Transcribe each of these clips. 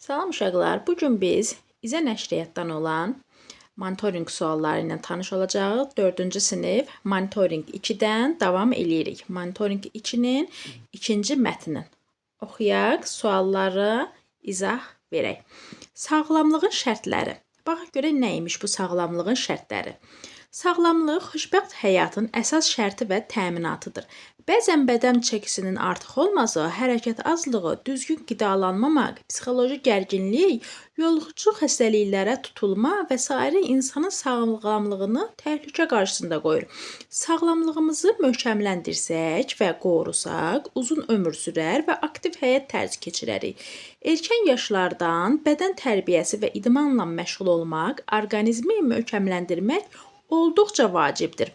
Salam uşaqlar, bu gün biz İzə nəşriyyatdan olan monitorinq sualları ilə tanış olacağıq. 4-cü sinif monitorinq 2-dən davam eləyirik. Monitorinq 2-nin ikinci mətnini oxuyaq, sualları izah verək. Sağlamlığın şərtləri. Baxaq görək nə imiş bu sağlamlığın şərtləri. Sağlamlıq xoşbəxt həyatın əsas şərti və təminatıdır. Bəzən bədən çəkisinin artıq olması, hərəkət azlığı, düzgün qidalanmamaq, psixoloji gərginlik, yoluxucu xəstəliklərə tutulma və sairə insanın sağlamlığını təhlükə qarşısında qoyur. Sağlamlığımızı möhkəmləndirsək və qorusaq, uzun ömür sürər və aktiv həyat tərzi keçirərik. Erkən yaşlardan bədən tərbiyəsi və idmanla məşğul olmaq, orqanizmi möhkəmləndirmək olduqca vacibdir.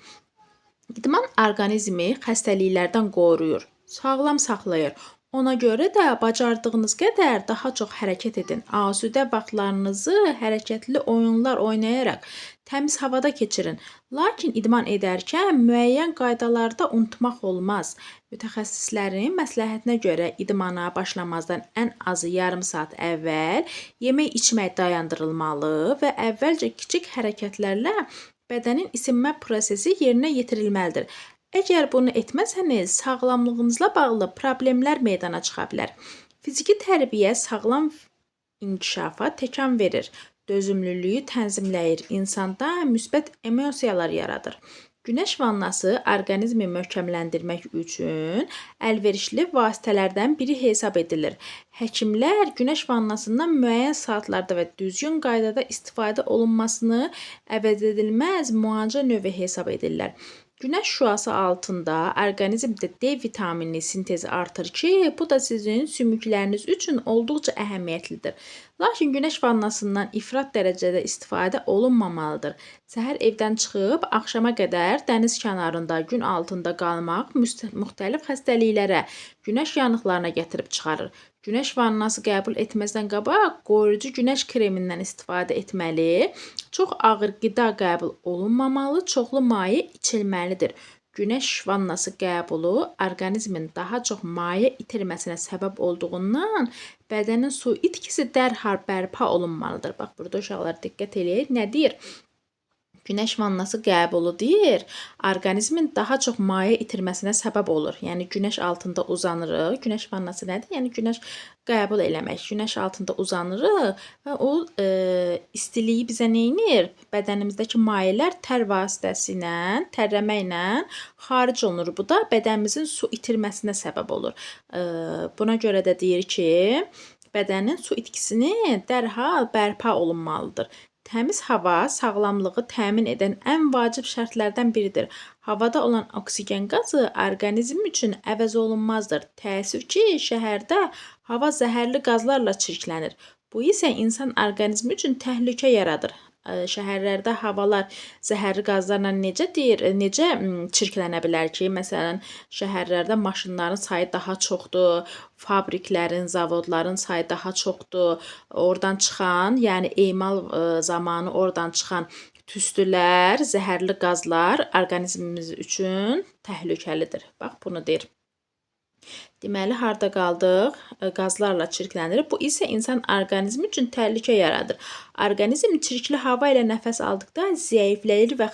İdman orqanizmi xəstəliklərdən qoruyur, sağlam saxlayır. Ona görə də bacardığınız qədər daha çox hərəkət edin. Asudə vaxtlarınızı hərəkətli oyunlar oynayaraq təmiz havada keçirin. Lakin idman edərkən müəyyən qaydalarda unutmaq olmaz. Mütəxəssislərin məsləhətinə görə idmana başlamazdan ən azı yarım saat əvvəl yemək içmək dayandırılmalı və əvvəlcə kiçik hərəkətlərlə bədənin isinmə prosesi yerinə yetirilməlidir. Əgər bunu etməsəniz, sağlamlığınızla bağlı problemlər meydana çıxa bilər. Fiziki tərbiyə sağlam inkişafa təkan verir, dözümlülüyü tənzimləyir, insanda müsbət emosiyalar yaradır. Günəş vannası orqanizmi möhkəmləndirmək üçün əlverişli vasitələrdən biri hesab edilir. Həkimlər günəş vannasından müəyyən saatlarda və düzgün qaydada istifadə olunmasını əvəzedilməz müalicə növü hesab edirlər. Günəş şüası altında orqanizmdə D vitamini sintezi artır ki, bu da sizin sümükləriniz üçün olduqca əhəmiyyətlidir. Lakin günəş vannasından ifrat dərəcədə istifadə olunmamalıdır. Səhər evdən çıxıb axşama qədər dəniz kənarında gün altında qalmaq müxtəlif xəstəliklərə, günəş yanıqlarına gətirib çıxarır. Günəş vannası qəbul etməzdən qabaq qoruyucu günəş kremindən istifadə etməli, çox ağır qida qəbul olunmamalı, çoxlu maye içilməlidir. Günəş vannası qəbulu orqanizmin daha çox maye itirməsinə səbəb olduğundan bədənin su itkisi dərhal bərpa olunmalıdır. Bax, burada uşaqlar diqqət eləyək. Nə deyir? Günəş vannası qəbulu deyir, orqanizmin daha çox maye itirməsinə səbəb olur. Yəni günəş altında uzanırıq. Günəş vannası nədir? Yəni günəş qəbul eləmək. Günəş altında uzanırıq və o istiliyi bizə nə edir? Bədənimizdəki mayələr tər vasitəsilə, tərləməklə xaric olunur. Bu da bədənimizin su itirməsinə səbəb olur. Buna görə də deyir ki, bədənin su itkisini dərhal bərpa olunmalıdır. Təmiz hava sağlamlığı təmin edən ən vacib şərtlərdən biridir. Havada olan oksigen qazı orqanizm üçün əvəz olunmazdır. Təəssüf ki, şəhərdə hava zəhərli qazlarla çirklənir. Bu isə insan orqanizmi üçün təhlükə yaradır. Şəhərlərdə havalar zəhərli qazlarla necə deyir, necə çirklənə bilər ki, məsələn, şəhərlərdə maşınların sayı daha çoxdur, fabriklərin, zavodların sayı daha çoxdur. Oradan çıxan, yəni emal zamanı oradan çıxan tüstülər, zəhərli qazlar orqanizmimiz üçün təhlükəlidir. Bax, bunu deyir. Deməli, harda qaldıq? Qazlarla çirklənir. Bu isə insan orqanizmi üçün təhlükə yaradır. Orqanizm çirkli hava ilə nəfəs aldıqda zəifləyir və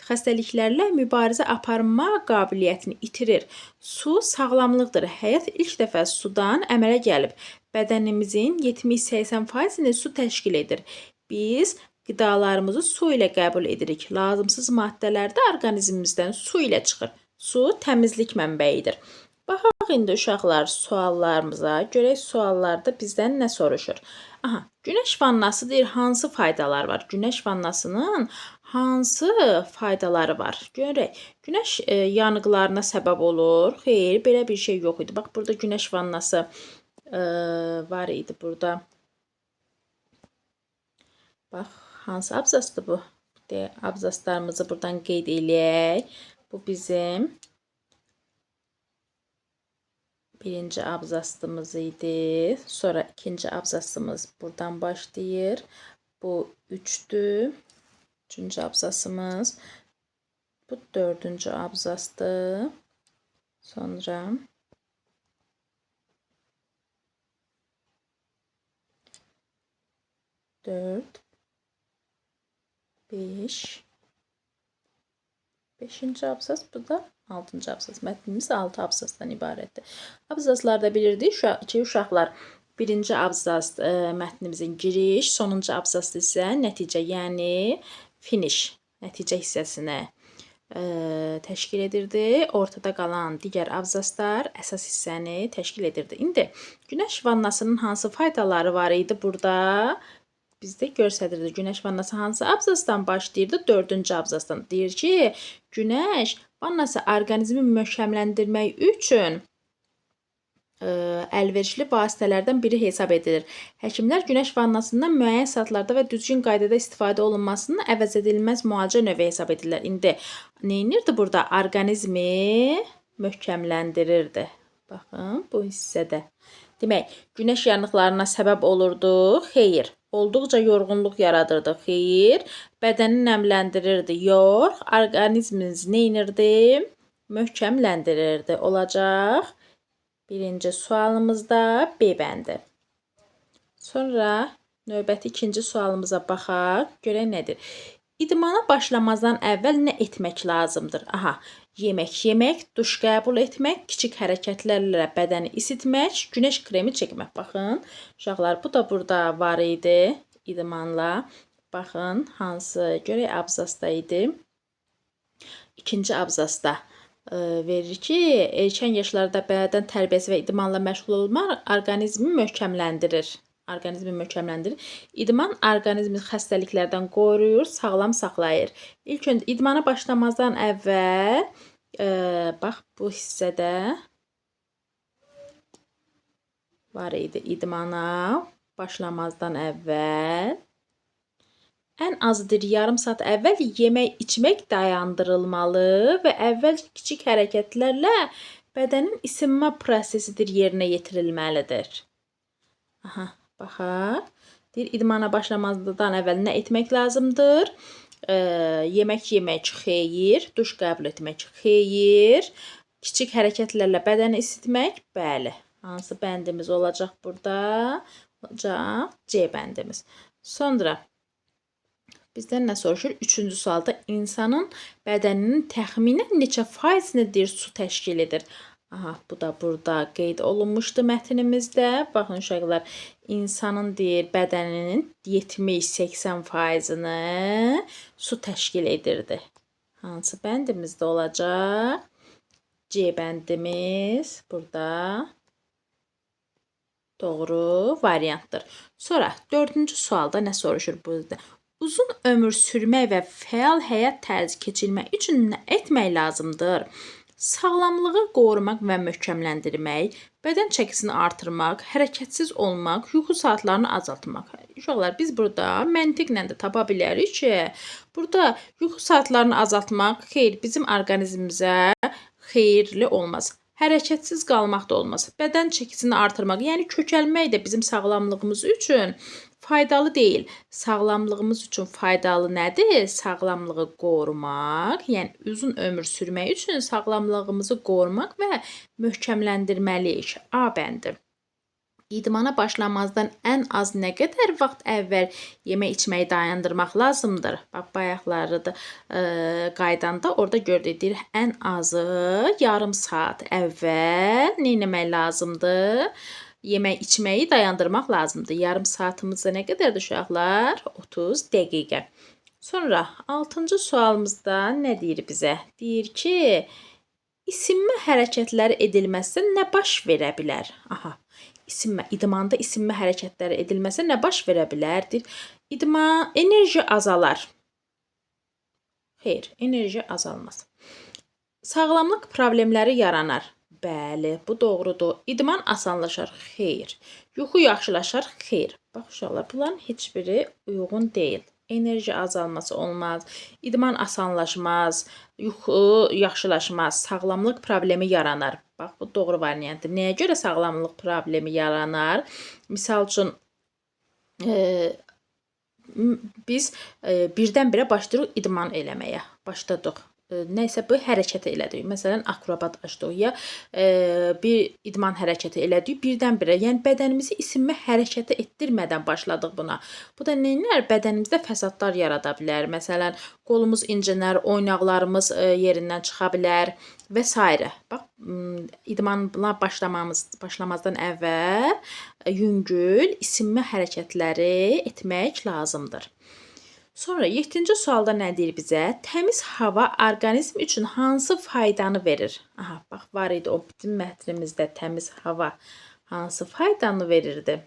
xəstəliklərlə mübarizə aparma qabiliyyətini itirir. Su sağlamlıqdır. Həyat ilk dəfə sudan əmələ gəlib. Bədənimizin 70-80%-ni su təşkil edir. Biz qidalarımızı su ilə qəbul edirik. Lazımsız maddələr də orqanizmimizdən su ilə çıxır. Su təmizlik mənbəyidir. Baxaq indi uşaqlar suallarımıza. Görək suallarda bizdən nə soruşur. Aha, günəş vannası deyir, hansı faydalar var? Günəş vannasının hansı faydaları var? Görək. Günəş yanıqlarına səbəb olur. Xeyr, belə bir şey yox idi. Bax, burada günəş vannası var idi burada. Bax, hansı abzasdır bu? Abzaslarımızı buradan qeyd eləyək. Bu bizim birinci abzasımız idi. Sonra ikinci abzasımız buradan başlayır. Bu 3-dür. Üçüncü abzasımız. Bu dördüncü abzasdır. Sonra 4, 5, 5-ci abzas, bu da 6-cı abzas. Mətnimiz 6 abzasdan ibarətdir. Abzaslarda bilirdik ki, uşaqlar birinci abzas mətnimizin giriş, sonuncu abzas isə nəticə, yəni finish, nəticə hissəsinə təşkil edirdi. Ortada qalan digər abzaslar əsas hissəni təşkil edirdi. İndi günəş vannasının hansı faydaları var idi burada? Bizdə göstərirdi. Günəş vannası hansı abzasdan başlayırdı? 4-cü abzasdan. Deyir ki, günəş vannası orqanizmi möhkəmləndirmək üçün əlverişli vasitələrdən biri hesab edilir. Həkimlər günəş vannasından müəyyən saatlarda və düzgün qaydada istifadə olunmasını əvəzedilməz müalicə növü hesab edirlər. İndi nə edirdi burada? Orqanizmi möhkəmləndirirdi. Baxın, bu hissədə. Demək, günəş yanıqlarına səbəb olurdu? Xeyr. Olduqca yorğunluq yaradırdı? Xeyr. Bədəni nəmləndirirdi? Yox. Orqanizmimizi nə edirdi? Möhkəmləndirirdi. Olacaq. Birinci sualımızda B bəndi. Sonra növbəti ikinci sualımıza baxaq. Görək nədir? İdmana başlamazdan əvvəl nə etmək lazımdır? Aha, yemək yemək, duş qəbul etmək, kiçik hərəkətlərlə bədəni isitmək, günəş kremi çəkmək. Baxın, uşaqlar, bu da burada var idi idmanla. Baxın, hansı görək abzasda idi. İkinci abzasda verir ki, erkən yaşlarda bədən tərbiyəsi və idmanla məşğul olmaq orqanizmi möhkəmləndirir. Orqanizmi möhkəmləndirir. İdman orqanizmi xəstəliklərdən qoruyur, sağlam saxlayır. İlk öncə idmana başlamazdan əvvəl bax bu hissədə var idi idmana başlamazdan əvvəl. Ən azıdır yarım saat əvvəl yemək içmək dayandırılmalı və əvvəl kiçik hərəkətlərlə bədənin isinmə prosesidir yerinə yetirilməlidir. Aha, baxaq. Deyir, idmana başlamazdan əvvəl nə etmək lazımdır? Yemək yemək xeyir, duş qəbul etmək xeyir, kiçik hərəkətlərlə bədəni isitmək, bəli. Hansı bəndimiz olacaq burada? Olacaq C bəndimiz. Sonra bizdən nə soruşur? Üçüncü sualda insanın bədəninin təxminən neçə faizini deyir su təşkil edir? Aha, bu da burada qeyd olunmuşdu mətnimizdə. Baxın uşaqlar, insanın deyir bədəninin 70-80 faizini su təşkil edirdi. Hansı bəndimizdə olacaq? C bəndimiz burada doğru variantdır. Sonra dördüncü sualda nə soruşur burada? Uzun ömür sürmək və fəal həyat tərzi keçirmək üçün nə etmək lazımdır? Sağlamlığı qorumaq və möhkəmləndirmək, bədən çəkisini artırmaq, hərəkətsiz olmaq, yuxu saatlarını azaltmaq. Uşaqlar, biz burada məntiqlə də tapa bilərik ki, burada yuxu saatlarını azaltmaq xeyr, bizim orqanizmimizə xeyirli olmaz. Hərəkətsiz qalmaq da olmaz. Bədən çəkisini artırmaq, yəni kökəlmək də bizim sağlamlığımız üçün faydalı deyil. Sağlamlığımız üçün faydalı nədir? Sağlamlığı qorumaq, yəni uzun ömür sürmək üçün sağlamlığımızı qorumaq və möhkəmləndirməliyik. A bəndi. İdmana başlamazdan ən az nə qədər vaxt əvvəl yemək içməyi dayandırmaq lazımdır? Bax, bayaqları da qaydanda orada gördük, deyir, ən azı yarım saat əvvəl nə etmək lazımdır? Yemək içməyi dayandırmaq lazımdır. Yarım saatımızda nə qədərdir uşaqlar? 30 dəqiqə. Sonra 6-cı sualımızda nə deyir bizə? Deyir ki, isinmə hərəkətləri edilməzsə nə baş verə bilər? Aha, isinmə, idmanda isinmə hərəkətləri edilməsə nə baş verə bilər? Deyir, idman, enerji azalar. Xeyr, enerji azalmaz. Sağlamlıq problemləri yaranar. Bəli, bu doğrudur. İdman asanlaşar. Xeyr. Yuxu yaxşılaşar. Xeyr. Bax uşaqlar, bunların heç biri uyğun deyil. Enerji azalması olmaz, idman asanlaşmaz, yuxu yaxşılaşmaz, sağlamlıq problemi yaranar. Bax, bu doğru variantdır. Nəyə görə sağlamlıq problemi yaranar? Misal üçün, biz birdən-birə başlayırıq idman eləməyə. Başladıq. Nəysə bu hərəkəti elədik. Məsələn, akrobat açdıq ya bir idman hərəkəti elədik birdən-birə. Yəni bədənimizi isinmə hərəkəti etdirmədən başladıq buna. Bu da nə edər? Bədənimizdə fəsadlar yarada bilər. Məsələn, qolumuz incinər, oynaqlarımız yerindən çıxa bilər və s. Bax, idmanla başlamazdan əvvəl yüngül isinmə hərəkətləri etmək lazımdır. Sonra 7-ci sualda nə deyir bizə? Təmiz hava orqanizm üçün hansı faydanı verir? Aha, bax, var idi o bütün mətnimizdə təmiz hava hansı faydanı verirdi?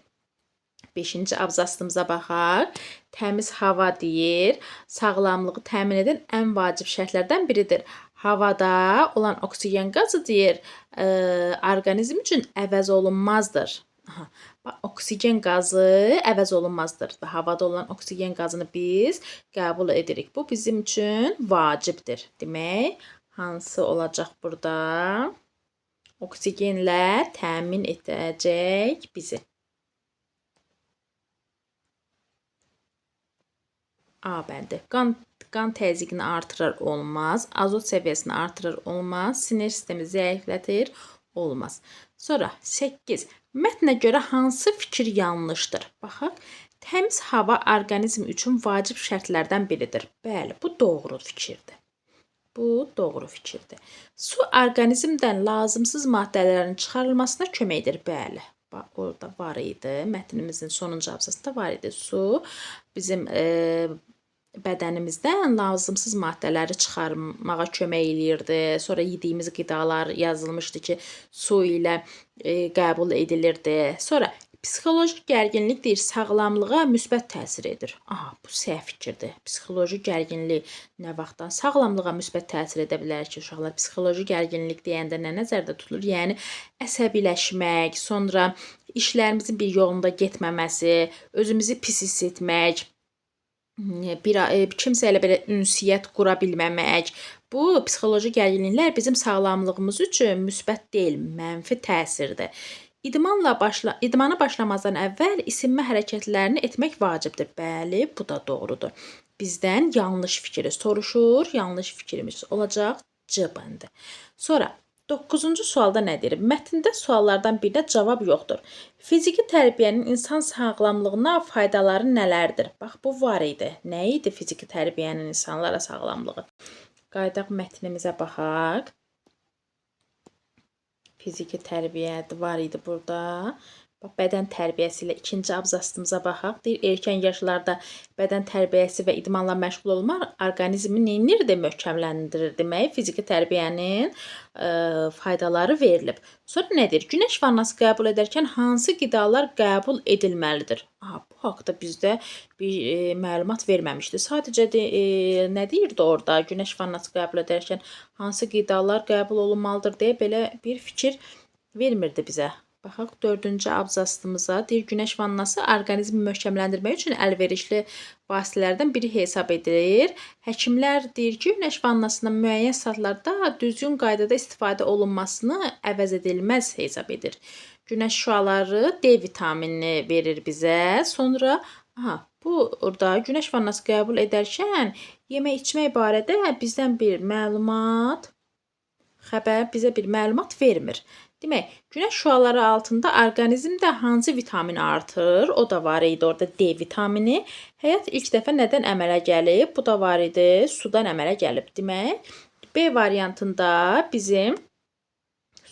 5-ci abzasımıza baxaq. Təmiz hava deyir, sağlamlığı təmin edən ən vacib şərtlərdən biridir. Havada olan oksigen qazı deyir, orqanizm üçün əvəz olunmazdır. Aha, bax, oksigen qazı əvəz olunmazdır və havada olan oksigen qazını biz qəbul edirik. Bu bizim üçün vacibdir. Demək, hansı olacaq burada? Oksigenlə təmin edəcək bizi. A bəndi. Qan təzyiqini artırır olmaz. Azot səviyyəsini artırır olmaz. Sinir sistemi zəiflətir olmaz. Sonra 8. Mətnə görə hansı fikir yanlışdır? Baxaq. Təmiz hava orqanizm üçün vacib şərtlərdən biridir. Bəli, bu doğru fikirdir. Bu doğru fikirdir. Su orqanizmdən lazımsız maddələrin çıxarılmasına kömək edir. Bəli. Bax, orada var idi. Mətnimizin sonuncu abzasında var idi. Su bizim bədənimizdən lazımsız maddələri çıxarmağa kömək eləyirdi. Sonra yediyimiz qidalar yazılmışdı ki, su ilə qəbul edilirdi. Sonra psixoloji gərginlik deyir, sağlamlığa müsbət təsir edir. Aha, bu səhv fikirdir. Psixoloji gərginlik nə vaxtdan sağlamlığa müsbət təsir edə bilər ki, uşaqlar? Psixoloji gərginlik deyəndə nə nəzərdə tutulur? Yəni əsəbiləşmək, sonra işlərimizin bir yolunda getməməsi, özümüzü pis hiss etmək, bir kimsə ilə belə ünsiyyət qura bilməmək. Bu psixoloji gərginliklər bizim sağlamlığımız üçün müsbət deyil, mənfi təsirdir. İdmana başlamazdan əvvəl isinmə hərəkətlərini etmək vacibdir. Bəli, bu da doğrudur. Bizdən yanlış fikri soruşur. Yanlış fikrimiz olacaq C bəndi. Sonra 9-cu sualda nə deyir? Mətndə suallardan birinə cavab yoxdur. Fiziki tərbiyənin insan sağlamlığına faydaları nələrdir? Bax, bu var idi. Nə idi fiziki tərbiyənin insanlara sağlamlığı? Qayıdaq mətnimizə baxaq. Fiziki tərbiyə var idi burada. Bax, bədən tərbiyəsi ilə ikinci abzasımıza baxaq. Deyir, erkən yaşlarda bədən tərbiyəsi və idmanla məşğul olmaq orqanizmi neynirdi? Möhkəmləndirir. Demək, fiziki tərbiyənin faydaları verilib. Sonra nə deyir? Günəş vannası qəbul edərkən hansı qidalar qəbul edilməlidir? Aha, bu haqda bizdə bir məlumat verməmişdi. Sadəcə nə deyirdi orada? Günəş vannası qəbul edərkən hansı qidalar qəbul olunmalıdır deyə belə bir fikir vermirdi bizə. Baxaq 4-cü abzasımıza. Deyir, günəş vannası orqanizmi möhkəmləndirmək üçün əlverişli vasitələrdən biri hesab edilir. Həkimlər deyir ki, günəş vannasından müəyyən saatlarda düzgün qaydada istifadə olunmasını əvəz edilməz hesab edir. Günəş şüaları D vitaminini verir bizə. Sonra aha, bu orada günəş vannası qəbul edərkən yemək içmək barədə bizdən bir məlumat, xəbər bizə bir məlumat vermir. Demək, günəş şüaları altında orqanizmdə hansı vitamin artır? O da var idi orada D vitamini. Həyat ilk dəfə nədən əmələ gəlib? Bu da var idi, sudan əmələ gəlib. Demək, B variantında bizim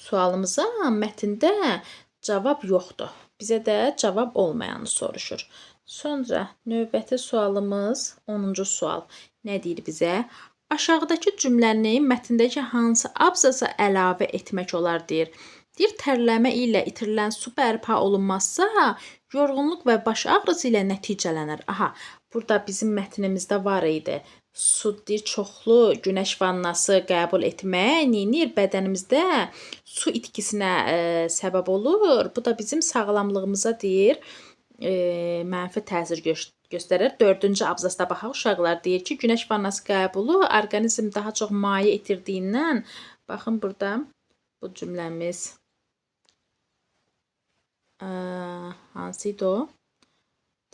sualımıza mətndə cavab yoxdur. Bizə də cavab olmayanı soruşur. Sonra növbəti sualımız 10-cu sual. Nə deyir bizə? Aşağıdakı cümləni mətndəki hansı abzasa əlavə etmək olar deyir. Deyir, tərləmə ilə itirilən su bərpa olunmazsa, yorğunluq və baş ağrısı ilə nəticələnər. Aha, burada bizim mətnimizdə var idi. Su deyir, çoxlu günəş vannası qəbul etmək neynir? Bədənimizdə su itkisinə səbəb olur. Bu da bizim sağlamlığımıza deyir, mənfi təsir göstərir. 4-cü abzasda baxaq uşaqlar deyir ki, günəş vannası qəbulu orqanizm daha çox maye itirdiyindən, baxın burada bu cümləmiz hansı idi o?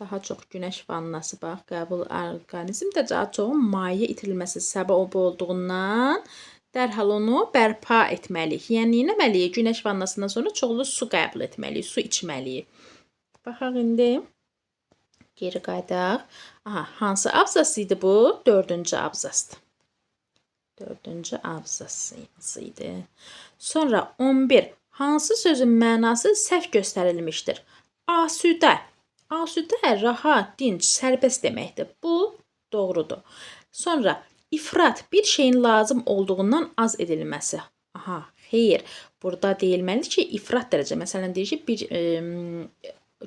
Daha çox günəş vannası bax, qəbul orqanizmdə daha çox maye itirilməsi səbəb olduğundan dərhal onu bərpa etməliyik. Yəni nə etməliyik? Günəş vannasından sonra çoxlu su qəbul etməliyik, su içməliyik. Baxaq indi. Geri qayıdaq. Aha, hansı abzas idi bu? 4-cü abzasdır. 4-cü abzas idi. Sonra 11. Hansı sözün mənası səhv göstərilmişdir? Asudə. Asudə rahat, dinc, sərbəst deməkdir. Bu doğrudur. Sonra ifrat, bir şeyin lazım olduğundan az edilməsi. Aha, xeyr. Burada deyilməlidir ki, ifrat dərəcə. Məsələn, deyir ki, bir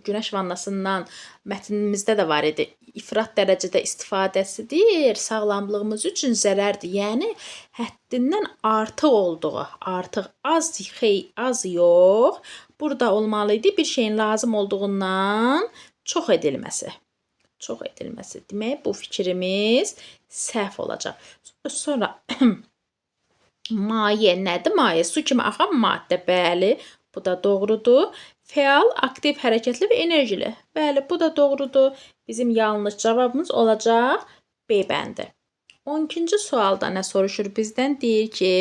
günəş vannasından mətnimizdə də var idi. İfrat dərəcədə istifadəsidir, sağlamlığımız üçün zərərdir. Yəni həddindən artıq olduğu, artıq az, xeyr, az yox. Burada olmalı idi bir şeyin lazım olduğundan çox edilməsi. Çox edilməsi. Demək, bu fikrimiz səhv olacaq. Sonra maye nədir? Maye su kimi axan maddə. Bəli, bu da doğrudur. Fəal, aktiv, hərəkətli və enerjili. Bəli, bu da doğrudur. Bizim yanlış cavabımız olacaq B bəndi. 12-ci sualda nə soruşur bizdən? Deyir ki,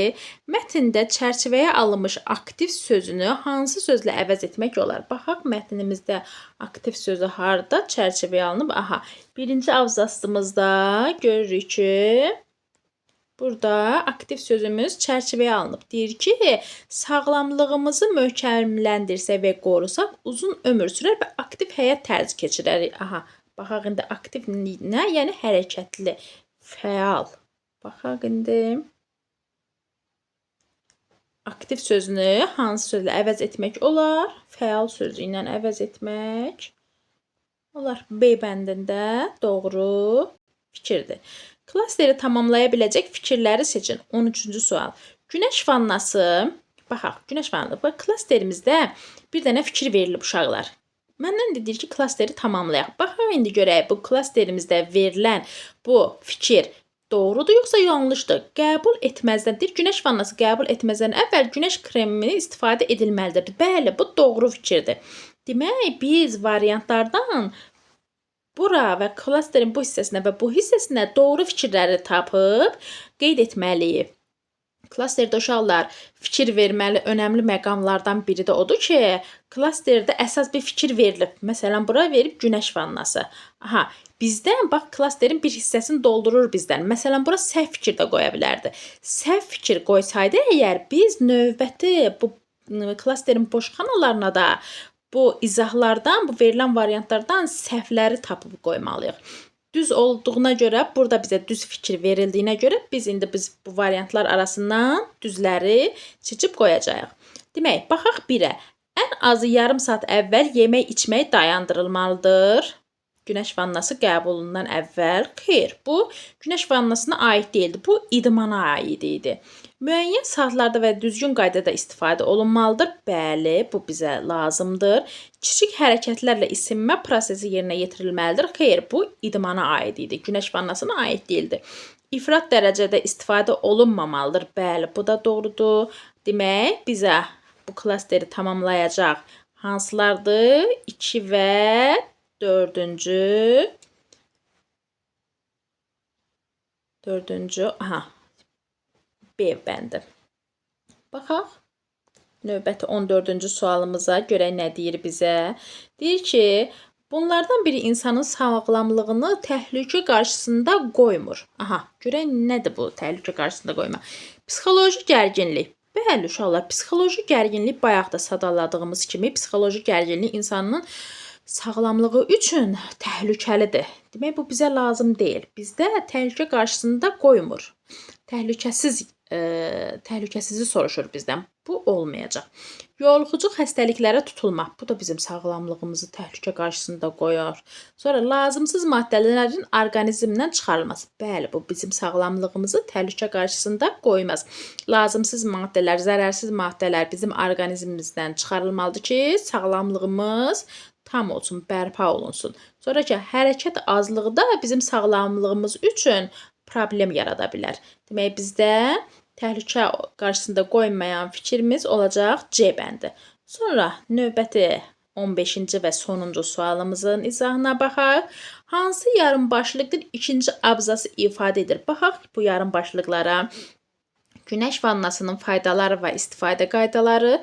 mətndə çərçivəyə alınmış aktiv sözünü hansı sözlə əvəz etmək olar? Baxaq, mətnimizdə aktiv sözü harda çərçivəyə alınıb? Aha, birinci abzasımızda görürük ki, burada aktiv sözümüz çərçivəyə alınıb. Deyir ki, sağlamlığımızı möhkəmləndirsək və qorusaq uzun ömür sürər və aktiv həyat tərzi keçirərik. Aha, baxaq indi aktiv nə? Yəni hərəkətli, fəal. Baxaq indi. Aktiv sözünü hansı sözlə əvəz etmək olar? Fəal sözü ilə əvəz etmək olar. B bəndində doğru fikirdir. Klasteri tamamlaya biləcək fikirləri seçin. 13-cü sual. Günəş vannası. Baxaq, günəş vannası. Bax, klasterimizdə bir dənə fikir verilib uşaqlar. Məndən də deyir ki, klasteri tamamlayaq. Baxaq indi görək bu klasterimizdə verilən bu fikir doğrudur yoxsa yanlışdır? Qəbul etməzdən, deyir, günəş vannası qəbul etməzdən əvvəl günəş kremini istifadə edilməlidir. Bəli, bu doğru fikirdir. Demək, biz variantlardan bura və klasterin bu hissəsinə və bu hissəsinə doğru fikirləri tapıb qeyd etməliyik. Klasterdə uşaqlar fikir verməli önəmli məqamlardan biri də odur ki, klasterdə əsas bir fikir verilib. Məsələn, bura verib günəş vannası. Aha, bizdən bax klasterin bir hissəsini doldurur bizdən. Məsələn, bura səhv fikir də qoya bilərdi. Səhv fikir qoysaydı əgər biz növbəti bu klasterin boş xanalarına da bu izahlardan, bu verilən variantlardan səhvləri tapıb qoymalıyıq. Düz olduğuna görə, burada bizə düz fikir verildiyinə görə biz indi bu variantlar arasından düzləri seçib qoyacağıq. Demək, baxaq 1-ə. Ən azı yarım saat əvvəl yemək içmək dayandırılmalıdır. Günəş vannası qəbulundan əvvəl. Xeyr, bu günəş vannasına aid deyildi. Bu idmana aid idi. Müəyyən saatlarda və düzgün qaydada istifadə olunmalıdır. Bəli, bu bizə lazımdır. Kiçik hərəkətlərlə isinmə prosesi yerinə yetirilməlidir. Xeyr, bu idmana aid idi. Günəş vannasına aid deyildi. İfrat dərəcədə istifadə olunmamalıdır. Bəli, bu da doğrudur. Demək, bizə bu klasteri tamamlayacaq hansılardır? 2 və 4-cü. 4-cü, aha, B bəndi. Baxaq. Növbəti 14-cü sualımıza görək nə deyir bizə. Deyir ki, bunlardan biri insanın sağlamlığını təhlükə qarşısında qoymur. Aha, görək nədir bu təhlükə qarşısında qoyma? Psixoloji gərginlik. Bəli, uşaqlar, psixoloji gərginlik bayaq da sadaladığımız kimi psixoloji gərginlik insanın sağlamlığı üçün təhlükəlidir. Demək, bu bizə lazım deyil. Bizdə təhlükə qarşısında qoymur. Təhlükəsizi soruşur bizdən. Bu olmayacaq. Yoluxucu xəstəliklərə tutulma. Bu da bizim sağlamlığımızı təhlükə qarşısında qoyur. Sonra lazımsız maddələrin orqanizmdən çıxarılması. Bəli, bu bizim sağlamlığımızı təhlükə qarşısında qoymaz. Lazımsız maddələr, zərərsiz maddələr bizim orqanizmimizdən çıxarılmalıdır ki, sağlamlığımız tam olsun, bərpa olunsun. Sonra ki, hərəkət azlığı da bizim sağlamlığımız üçün problem yarada bilər. Demək, bizdə təhlükə qarşısında qoymayan fikrimiz olacaq C bəndi. Sonra növbəti 15-ci və sonuncu sualımızın izahına baxaq. Hansı yarımbaşlıqdır ikinci abzası ifadə edir? Baxaq bu yarımbaşlıqlara. Günəş vannasının faydaları və istifadə qaydaları,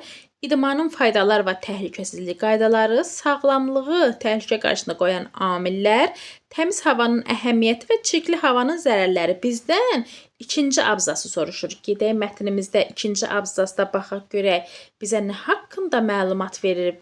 idmanın faydaları və təhlükəsizlik qaydaları, sağlamlığı təhlükə qarşısında qoyan amillər, təmiz havanın əhəmiyyəti və çirkli havanın zərərləri. Bizdən ikinci abzası soruşur. Gedək mətnimizdə ikinci abzasda baxaq görək bizə nə haqqında məlumat verir.